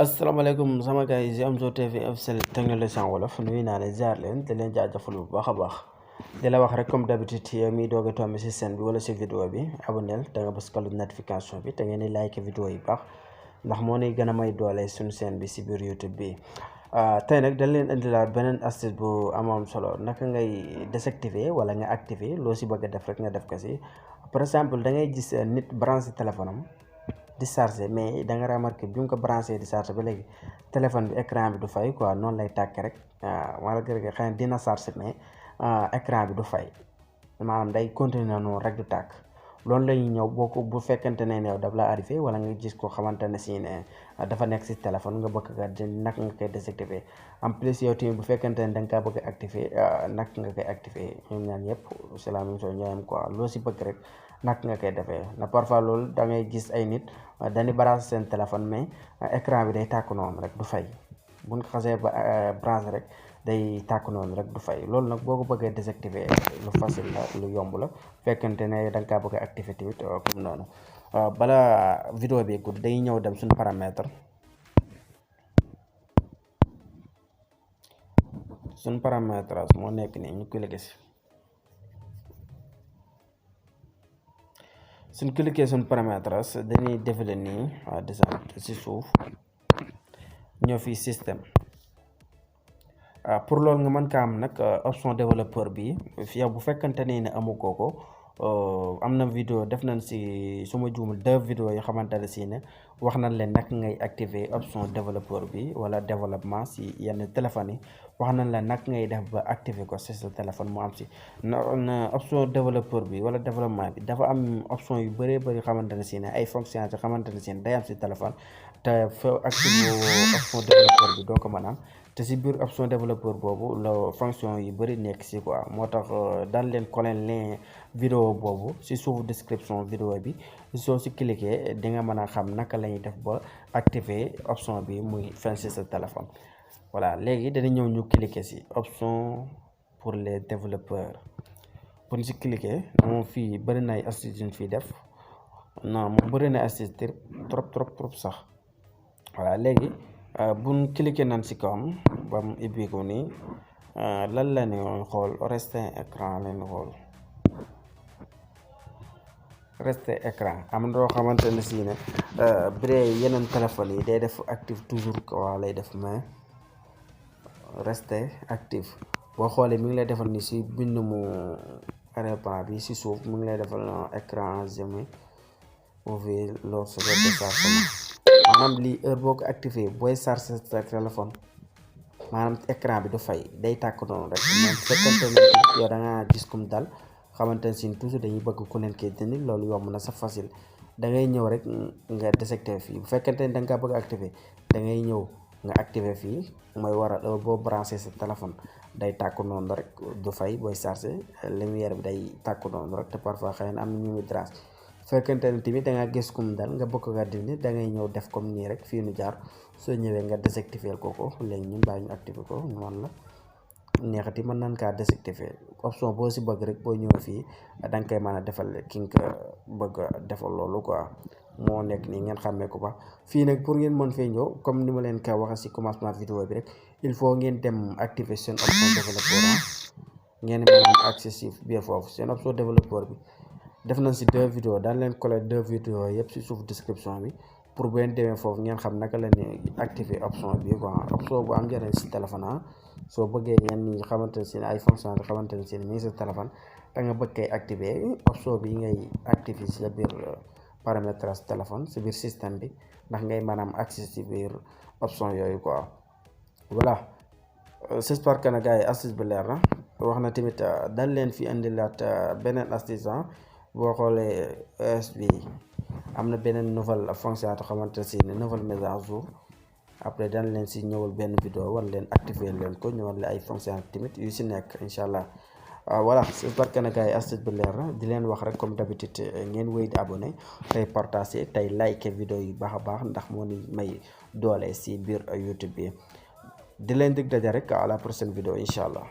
asalaamaaleykum sama gars yi Omzo TV officiel technologie en wolof nuyu naa leen ziar leen te leen jaajëfal bu baax a baax di la wax rek comme d'habitude yow miy doog a tombé si chaîne bi wala si vidéo bi abonnel te nga bës cloche notification bi te ngeen di like vidéo yi baax ndax moo nuy gën a may doole suñu chaîne bi si biir YouTube bi tey nag dañ leen indilaat beneen astuce bu am solo naka ngay désactiver wala nga activer loo si bëgg a def rek nga def ko si par exemple da ngay gis nit branché téléphone am di chargé mais da nga remarqué bi mu ko branché di chargé ba léegi téléphone bi écran bi du fay quoi noonu lay tàkk rek wala gërëm xëy na dina chargé mais écran bi du fay maanaam day continuer noonu rek du tàkk loolu la ñuy ñëw boo ko bu fekkente ne yow daf la arrivé wala nga gis ko xamante ne si ne dafa nekk si téléphone nga bëgg nga naka nga koy désactiver en plus yow tamit bu fekkente ne da nga kaa bëgg a activer naka nga koy activer ñoom ñaan yëpp c'est la même chose ñoo yem quoi loo si bëgg rek naka nga koy defee na parfois loolu da ngay gis ay nit dañuy branché seen téléphone mais écran bi day tàkk noonu rek du fay buñ ko xasee ba branché rek day tàkk noonu rek du fay loolu nag boo ko bëggee désactiver lu facile la lu yomb la fekkente ne da nga kaa bëgg a activer tamit comme noonu bala vidéo bi gudd day ñëw dem suñu paramètre moo nekk nii ñu cliquer si suñ cliquer suñ paramètres dañuy défiler nii descendre si suuf ñëw fii système pour loolu nga mën kaa am nag option développeur bi fi yow bu fekkante ne amu ko am na vidéo def nañ si su ma juumul 2 vidéo yoo xamante ne si ne wax nañ leen nag ngay activer option développeur bi wala développement si yenn téléphones yi wax nañ la nag ngay def ba activer ko si sa téléphone mu am si na option développeur bi wala développement bi dafa am option yu bëree bëri xamante ne si ne ay fonctions yoo xamante ne si ne day am si téléphone te foo activer option développeur bi doo ko mën a am te si biir option développeur boobu la fonction yu bëri nekk si quoi moo tax daan leen coller lien vidéo boobu si suufu description vidéo bi soo si cliquer di nga mën a xam naka la ñuy def ba activer option bi muy feeñ si sa téléphone. voilà léegi dañuy ñëw ñu cliquer si option pour les développeurs pour ñu si cliquer moom fii bëri na ay astuces yu ñu fiy def non moom bëri na astuce trop sax voilà léegi. buñ cliquer nan si kawam ba mu ibbi ko nii lan la ñuy xool rester écran la ñuy xool rester écran am na loo xamante ne si ne bu dee yeneen téléphone yi day def active toujours quoi lay def mais rester active boo xoolee mi ngi lay defal ni si bind mu écran bi si suuf mi ngi lay defal écran jamais ouvert lorsque déchargement maanaam lii heure boo ko activé booy chargé sa téléphone maanaam écran bi du fay day tàkk noonu rek même fekkante ne yow da nga gis comme dal xamante ne si toujours dañuy bëgg ku leen koy dindi loolu yomb na sa facile da ngay ñëw rek nga désactiver fii bu fekkente ne da nga bëgg a activé da ngay ñëw nga activé fii mooy waral heure boo branché sa téléphone day tàkk noonu rek du fay booy chargé lumière bi day tàkk noonu rek te parfois xëy na am na ñu muy draas fekkente ne tamit da nga gis kum dal nga bëgg nga dindi da ngay ñëw def comme nii rek fii nu jaar soo ñëwee nga désactiver ko léegi ñun baa ñu activer ko noonu la neexati mën nañ kaa désactiver option boo si bëgg rek boo ñëwee fii da nga koy mën a defal ki nga bëgg a defal loolu quoi moo nekk nii ngeen xàmmee ko ba fii nag pour ngeen mën fee ñëw comme ni ma leen ko waxee si commencement vidéo bi rek il faut ngeen dem activer seen option développeur ngeen mën a am accès si biir foofu seen option développeur bi def nañ si 2 vidéos daan leen coller 2 vidéos yëpp si suuf description bi pour bu leen demee foofu ngeen xam naka la ñuy activer option bi quoi option bu am njëriñ si téléphone soo bëggee yenn ñi xamante ne si ay fonctions yi xamante ne si mi ngi sa téléphone da nga bëgg koy activer option bi ngay activer si sa biir paramétrage téléphone si biir système bi ndax ngay maanaam accès si biir option yooyu quoi voilà j'espère que na gars yi astuce bi leer na wax na tamit dañ leen fi indilaat beneen astuce boo xoolee ES bi am na beneen nouvelle fonction yoo xamante ne si nouvelle mise à jour après dañ leen si ñëwal benn vidéo war leen activer leen ko ñëwal ay fonction tamit yu si nekk incha allah voilà j'espère que na gars yi astuce bi leer na di leen wax rek comme d'habitude ngeen wéy di abonné tey partager tey like vidéo yu baax a baax ndax moo ni may doole si biir YouTube bi di leen dig daje rek à la prochaine vidéo incha allah.